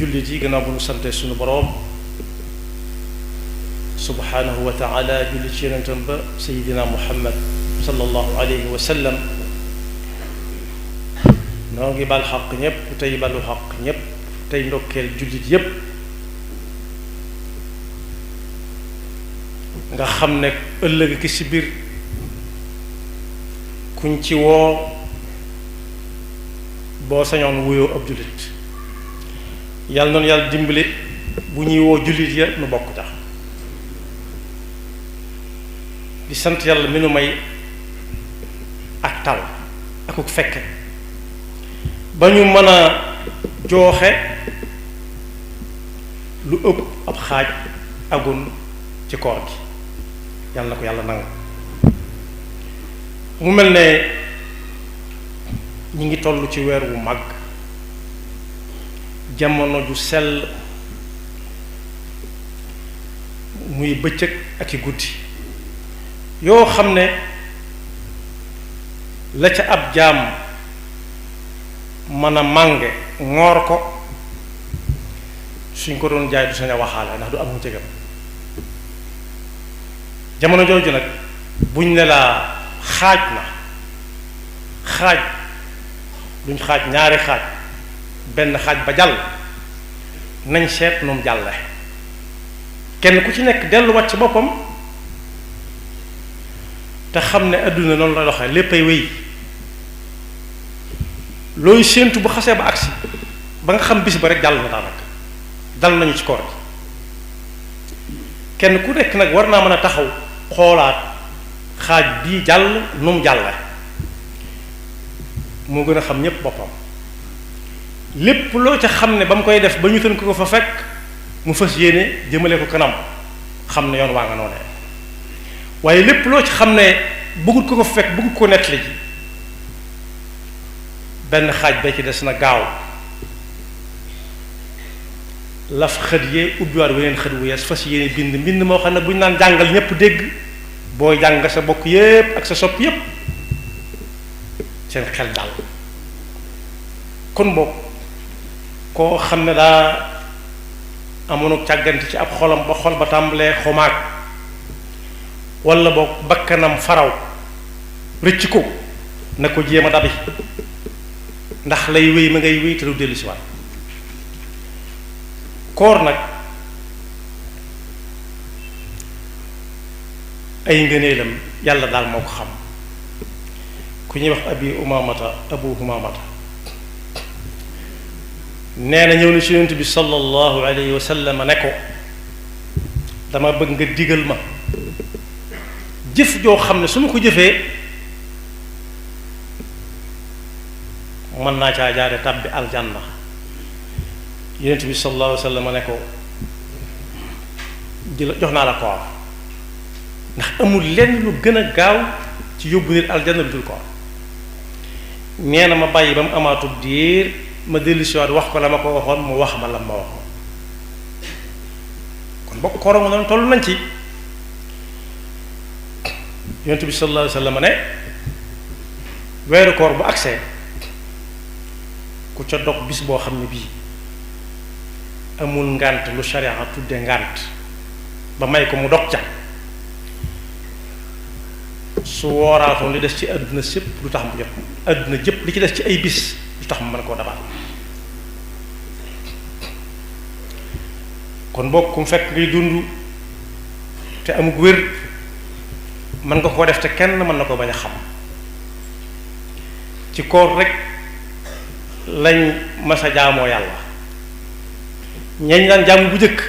jullit yi gannaaw bu ñu sante suñu boroom subhanahu wa taala julli ci yonentam ba sayidina muhammad sallallahu alayhi wa sallam noo ngi bal xaq ñépp tey balu xaq ñépp tey ndokkeel jullit yépp nga xam ne ëllëg ki ci biir kuñ ci woo boo sañoon wuyoo ab jullit yàlla noonu yàlla dimbali bu ñuy woo jullit ya nu bokk tax di sant yàlla mi nu may ak tal akuk fekke ba ñu mën a jooxe lu ëpp ab xaaj agun ci koor gi yàlla na ko yàlla nangu mu mel ne ñi ngi toll ci weer wu mag jamono ju sell muy bëccëg ak i guddi yoo xam ne la ca ab jaam mën a mànge ngoor ko suñ ko doon jaay du sañ a waxaale ndax du am njëgam jamono jooju nag buñ ne laa xaaj na xaaj duñ xaaj ñaari xaaj benn xaaj ba jàll nañ seet noonu jàlle kenn ku ci nekk delluwaat ci boppam te xam ne adduna noonu la doxee léppay wéy looy séentu bu xasee ba agsi ba nga xam bis ba rek jàll na daanaka dal nañu ci koor gi kenn ku nekk nag war naa mën a taxaw xoolaat xaaj bii jàll nu mu jàlle moo gën a xam ñépp boppam lépp loo ca xam ne ba mu koy def ba ñu tën ko fa fekk mu fas yéene jëmale ko kanam xam ne yoon waa nga noonee waaye lépp loo ci xam ne bëggut ko fa fekk bëggut ko nettali ji benn xaaj ba ci des na gaaw laf xët yee ubbiwaat weneen xët wu yees fas yéene bind mbind moo xam ne bu ñu naan jàngal ñépp dégg booy jàng sa bokk yépp ak sa sopp yépp seen xel dal kon boog koo xam ne daa amoon càggante ci ab xolam ba xol ba tàmbalee xomaag walla boog bakkanam faraw rëcc ko na ko jéem a dabi ndax lay wéy ma ngay wéy te du dellu si waat koor nag ay ngëneelam yàlla daal moo ko xam ku ñuy wax abu umamata nee na ñëw na ci yonent bi sallallahu alayhi wa sallam ne ko dama bëgg nga digal ma jëf joo xam ne su ma ko jëfee mën naa caa jaare tàbbi aljanna yonent bi sallallahu alayhi wa sallam ne ko jox naa la koor ndax amul lenn lu gën a gaaw ci yóbbu nit aljanna lu dul koor nee na ma bàyyi ba mu amaatub diir ma dellusiwaat wax ko la ma ko waxoon mu wax ma la ma waxoon kon bokk koor nga noonu toll nañ ci yonent bi sallallahu alayhi wa sallam ne weeru koor bu agsee ku ca dog bis boo xam ne bii amul ngànt lu sharia tudde ngànt ba may ko mu dog ca su wooraatoon li des ci àdduna sépp lu tax mu jot àdduna jëpp li ci des ci ay bis lu tax mu mën koo dabaat kon bokk mu fekk ngay dund te amug wér mën nga koo def te kenn mën na ko bañ a xam ci koor rek lañ masa jaamoo yàlla ñañ daan jaamu bu jëkk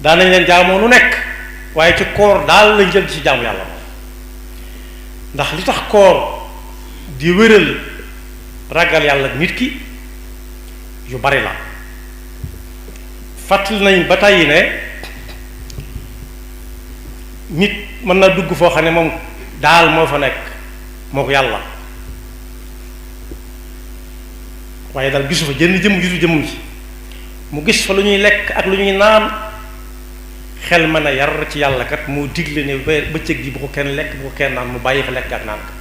daan nañ leen jaamoo nu nekk waaye ci koor daal lañ jël ci jaamu yàlla moom ndax li tax koor di wéral ragal yàlla nit ki yu bari la fàttali nañ ba tàyyi ne nit mën na dugg foo xam ne moom daal moo fa nekk moo ko yàlla waaye daal gisu fa jënn jëm gisu jëmum ji mu gis fa lu ñuy lekk ak lu ñuy naan xel mën a yar ci yàlla kat moo digle ne bëccëg gi bu ko kenn lekk bu ko kenn naan mu bàyyi fa lekk ak naan ka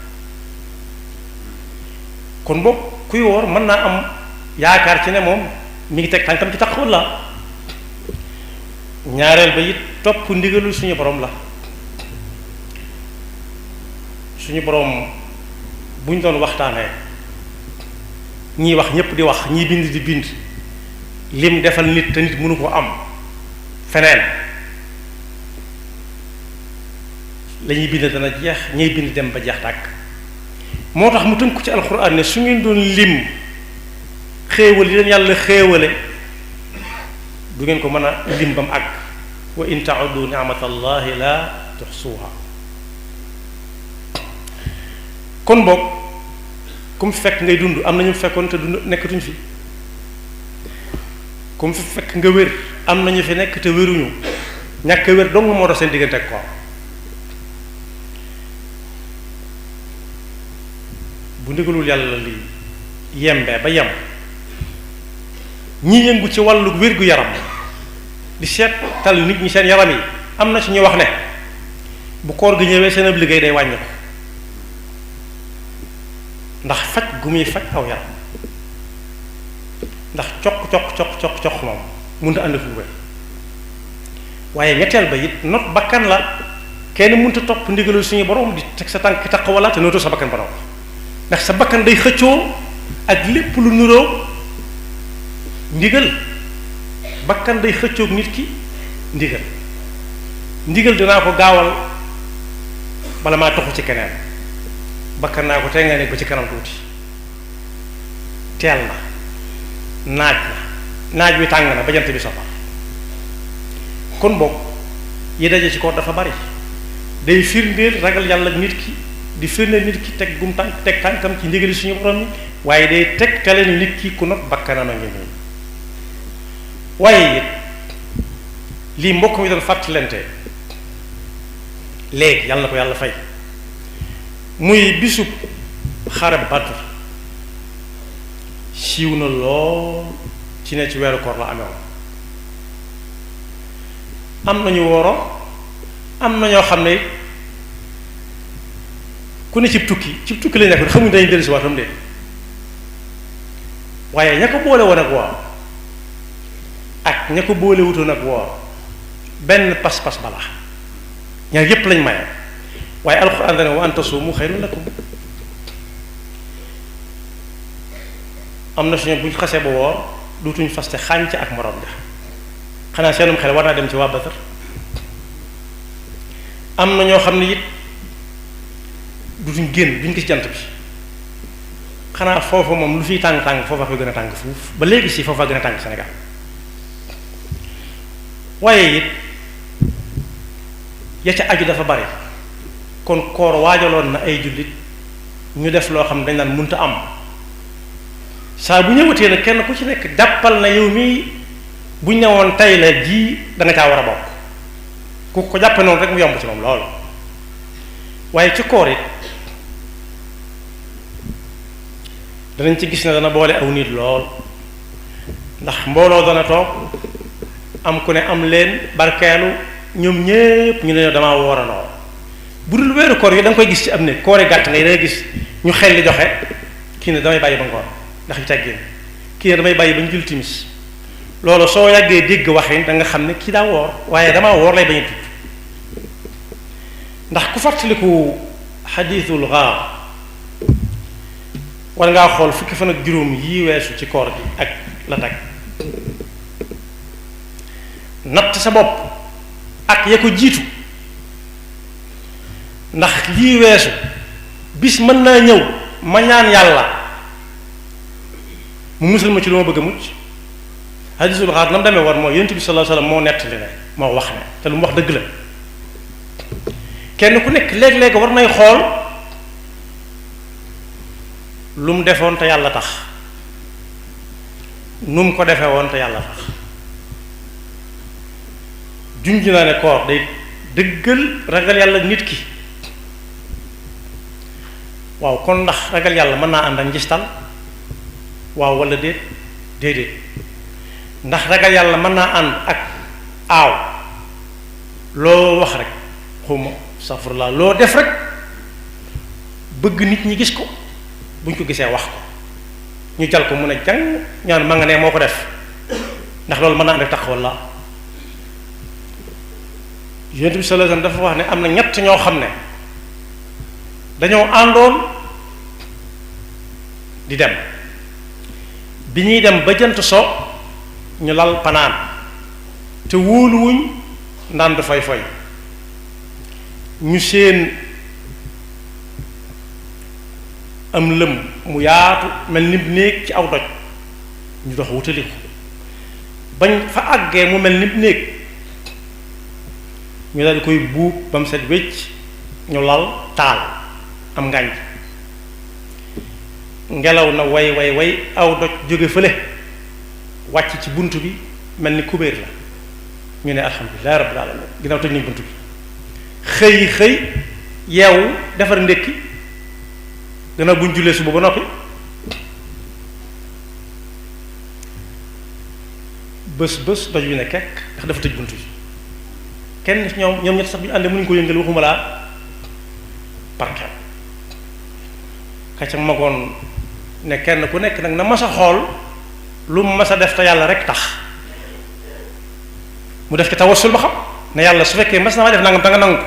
kon boog kuy woor mën naa am yaakaar ci ne moom mi ngi teg tànkam ci taqwallah. ñaareel ba it topp ndigalul suñu borom la. suñu borom buñ doon waxtaanee ñiy wax ñépp di wax ñiy bind di bind lim defal nit te nit mënu ko am feneen la ñuy bind dana jeex ñiy bind dem ba jeex tàkk. moo tax mu tënk ko ci alxuraan ne su ngeen doon lim xéewal yi leen yàlla xéewale du ngeen ko mën a lim ba mu àgg. wa in ta'uddu ni'matallahi la tuhsuha. kon boog ku mu fekk ngay dund am na ñu fekkoon te dund nekkatuñ fi ku mu fi fekk nga wér am na ñu fi nekk te wéruñu ñàkk wér dong moo dox seen diggante ak ko bu ndigalul yàlla li yembee ba yem ñi yëngu ci wàllu wér-gu-yaram di seetal nit ñi seen yaram yi am na ci ñu wax ne bu koor gi ñëwee seen ab liggéey day wàññi ko ndax faj gu muy faj aw yaram ndax coq moom mënut a ànd ak lu wér. waaye ñetteel ba it not bakkan la kenn mënut a topp ndigalul suñu borom di teg sa tànk taqwala te nootoo sa bakkan borom ndax sa bakkan day xëccoo ak lépp lu nuroo ndigal. bakkan day xëccoog nit ki ndigal dinaa ko gaawal bala maa toxu ci keneen bakkan naa ko tey nga nekk ba ci kanam tuuti teel na naaj wi tàng na ba jant bi safar. kon boog yi daje ci koor dafa bari day firndeel ragal yàlla nit ki di firndeel nit ki teg gum tànk teg tànkam ci ndigali suñu borom yi waaye day teg tale ni nit ki ku not bakkanam a ngi nii. waaye it lii mbokk mi doon fàttalante léegi yàlla na ko yàlla fay muy bisub xare Badr siiw na lool ci ne ci weeru koor la amee woon am nañu wooro am na ñoo xam ne ku ne cib tukki la nekk xamuñ dañu dellu si waatam de waaye ña ko boole woon ak waaw ak ña ko boole wutoon ak woor benn pas-pas bala ñaar yépp lañ maye waaye alxuraan dana wa an tasuumu xayrun lakum. am na suñu buñ xasee ba woor duutuñ faste xànc ak morom ja xanaa seenum xel war naa dem ci waa Badar. am na ñoo xam ne it dutuñ génn duñ gis jant bi xanaa foofa moom lu fiy tàng-tàng foofa ko gën a tàng fuuf ba léegi si foofa gën a tàng Sénégal. waaye it ya ca aju dafa bari kon koor waajaloon na ay jullit ñu def loo xam ne dañ naan munta am saa bu ñëwatee nag kenn ku ci nekk jàppal na yow mii buñ ne woon tey la ji da nga caa war a bokk ku ko jàppe noonu rek mu yomb ci moom lool. waaye ci koor it danañ ci gis ne dana boole aw nit lool ndax mbooloo dana toog am ku ne am leen barkeelu ñoom ñépp ñu ne damaa woorandoo bu dul weeru koor yi da nga koy gis ci am ne koori gàtt ngay da gis ñu xel li joxe kii ne damay bàyyi ba ngoon ndax yu teggin kii ne damay bàyyi ba ñu jul timis loolu soo yàggee dégg waxin da nga xam ne kii daa woor waaye damaa woor lay bañ a tudd ndax ku fàttaliku xadiisul gaar war ngaa xool fukki fan ak juróom yi weesu ci koor gi ak la tag natt sa bopp ak ya ko jiitu ndax lii weesu bis mën naa ñëw ma ñaan yàlla mu musal ma ci lu ma bëgg a mucc hadisul xaar na mu demee war mooy yonent bi sallallahu alayhi wasallam moo nettali ne moo wax ne te lu mu wax dëgg la kenn ku nekk léeg-léeg war nay xool lu mu defoon te yàlla tax nu mu ko defee woon te yàlla tax junj naa ne koor day dëggal ragal yàlla nit ki waaw kon ndax ragal yàlla mën naa ànd ak njistal waaw wala déedéet ndax ragal yàlla mën naa ànd ak aaw loo wax rek xuma safurlaa loo def rek bëgg nit ñi gis ko buñ ko gisee wax ko ñu jal ko mun a jàng ñaan ma nga ne moo ko def ndax loolu mën naa ànd ak taqwa la. Yonent bi sallallahu alayhi wasallam dafa wax ne am na ñett ñoo xam ne dañoo àndoon di dem bi ñuy dem ba jant so ñu lal panaan te wóoluwuñ ndaan dafay foy ñu seen am lëm mu yaatu mel ni néeg ci aw doj ñu dox wutali ko bañ fa àggee mu mel ni néeg ñu daal di koy buub ba mu set wécc ñu lal taal am ngànj ngelaw na way aw doj jóge fële wàcc ci bunt bi mel ni kubéer la ñu ne alhamdulilah rabbil alamin ginnaaw tëj nañ bunt bi xëy yeewu defar ndékki gannaaw buñ jullee suba ba noppi bés doj bi ne kekk ndax dafa tëj bunt bi kenn ñoom ñett sax bi ñu àndee mënuñu ko yëngal waxuma laa parke ka ca magoon ne kenn ku nekk nag na mas a xool lu mu mas a def te yàlla rek tax mu def ci tawassul ba xam ne yàlla su fekkee mas na ma def nangam te nga nangu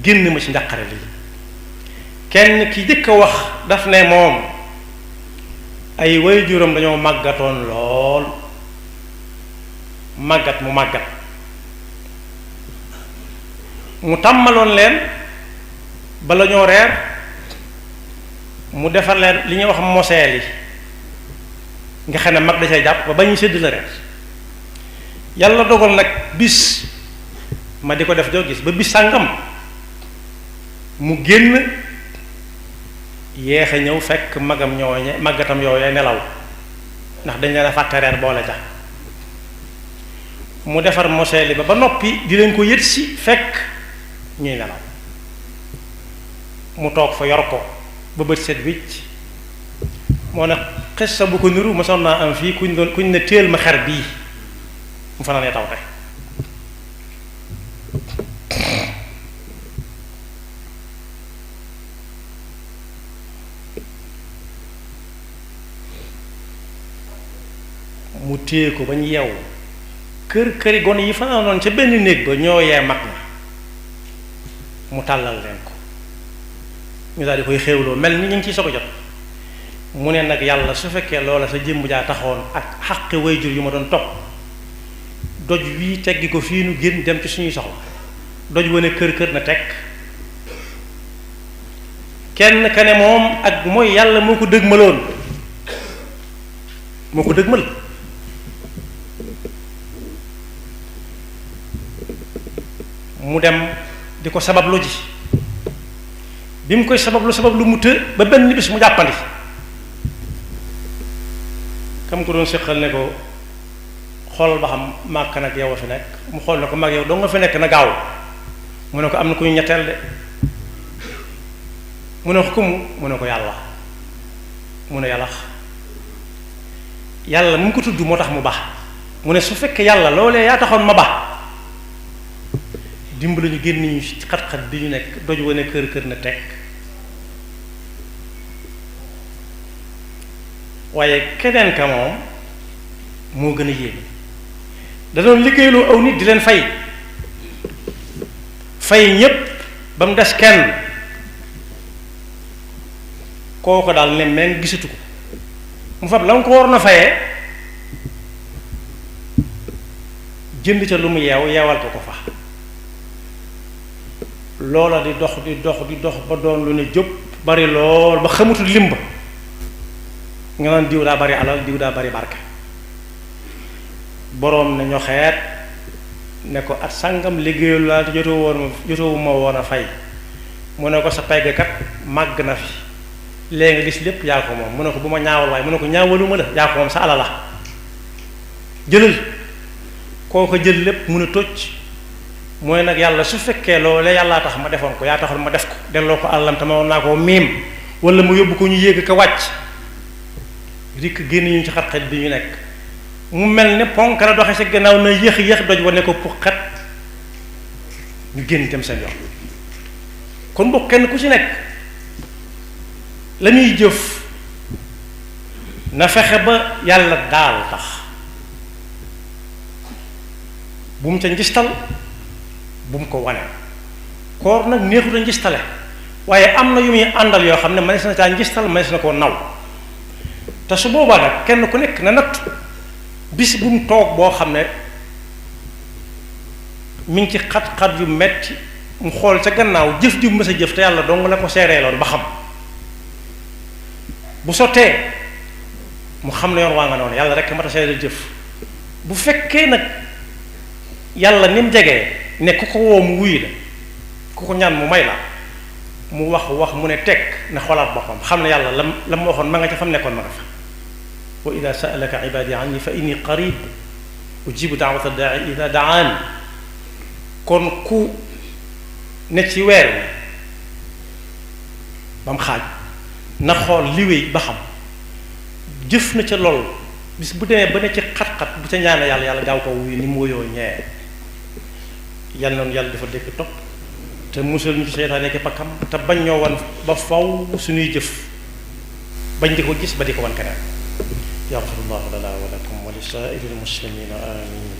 génn ma ci njàqare lii kenn ki jëkk a wax daf ne moom ay waajuram dañoo màggatoon lool màggat mu tàmmaloon leen bala ñoo reer mu defar leen li ñuy wax moseel yi nga xam ne mag da cay jàpp ba ñu sédd la reer yàlla dogal nag bis ma di ko def joo gis ba bis sàngam mu génn yéex a ñëw fekk màggatam yooyee nelaw ndax dañ leen a fàtte reer boole ca mu defar moseel yi ba noppi di leen ko yët si fekk ñuy nelaw mu toog fa yor ko ba bët set wicc moo ne xissa bu ko niru mosoon naa am fii kuñ ne téel ma xer bii mu fanaanee taw te mu téye ko bañ yeewu këri gone yi fanaanoon ca benn néeg ba ñoo yee mag na mu tàllal leen ko ñu daal di koy xéewloo mel ni ñu ngi ciy soog a jot mu ne nag yàlla su fekkee loola sa jëmb jaa taxoon ak xaqi wayjur yu ma doon topp doj wii teggi ko fii nu génn dem ci suñuy soxla doj wane kër na teg kenn ka ne moom ak mooy yàlla moo ko dëgmaloon moo ko dëgmal mu dem di ko sabablu ji bi mu koy sabablu mu të ba benn bis mu jàppandi kam ko doon séqal ne ko xool ba xam màkk nag yow a fi nekk mu xool ne ko mag yow doo nga fi nekk na gaaw mu ne ko am na ku ñu ñetteel de mu ne ko kumu mu ne ko yàlla mu ne yàlla mu ko tudd moo tax mu baax mu ne su fekkee yàlla loolee yaa taxoon ma baax dimbali ñu génn ñu xat-xat bi ñu nekk doj wane kër na teg waaye keneen ka moom moo gën a yéeme da doon liggéeyloo aw nit di leen fay ñépp ba mu des kenn kooko daal ne meen gisatu ko mu fab la nga ko war na fayee jënd ca lu mu yeewal ko fa loola di dox ba doon lu ne jóg bari lool ba xamutul limba nga naan diw daa bari alal diw daa bari barke boroom ne ñoxeet ne ko at sàngam liggéeyul laa te jotowu ma woon a fay mu ne ko sa peggkat màgg na fi léegi nga gis lépp yaa ko moom mu ne ko bu ma ñaawal waaye mu ne ko ñaawaluma la yaa ko moom sa alal la jëlal koo ko jël lépp mun a tocc mooy nag yàlla su fekkee loolee yàllaa tax ma defoon ko yaa taxoon ma def ko delloo ko àllam te ma woon naa koo miim wala mu yóbbu ko ñu yéeg ko wàcc rikk génn ñu ci xat-xat bi ñu nekk mu mel ne ponk la doxe ci gannaaw na yéex doj wane ko pour xet ñu génn dem seen yoon kon boo kenn ku ci nekk la muy jëf na fexe ba yàlla daal tax bu mu ca njistal bu mu ko wane. koor nag neexut a njistale waaye am na yu muy àndal yoo xam ne mënees na caa njistal mënees na koo naw te su boobaa nag kenn ku nekk na natt bis bu mu toog boo xam ne mi ngi ci xat-xat yu metti mu xool ca gannaaw jëf ju mës a jëf te yàlla dong la ko seereeloon ba xam bu sottee mu xam ne yoon waa nga noonu yàlla rek mat a seereel jëf bu fekkee nag yàlla ni mu jegee ne ku ko woo mu wuyu la ku ko ñaan mu may la mu wax mu ne teg ne xoolaat boppam xam ne yàlla la mu waxoon ma nga ca fam nekkoon ma nga fa wa ida sa'alaka ibadi anni fa inni qarib ujibu da'wata da'i ida da'an kon ku ne ci weer wi ba mu xaaj na xool liwéy ba xam jëf na ca lool bis bu demee ba ne ci xat-xat bu ca ñaane yàlla yàlla gaaw ko wuyu ni mu wuyoo ñee yàlla noonu yàlla dafa dégg topp te musal ñu ci seytaane ki pakkam te bañ ñoo wan ba faw suñuy jëf bañ di ko gis ba di ko wan keneen yaxfirullahu lana wa lakum wa li saa'iril muslimina amin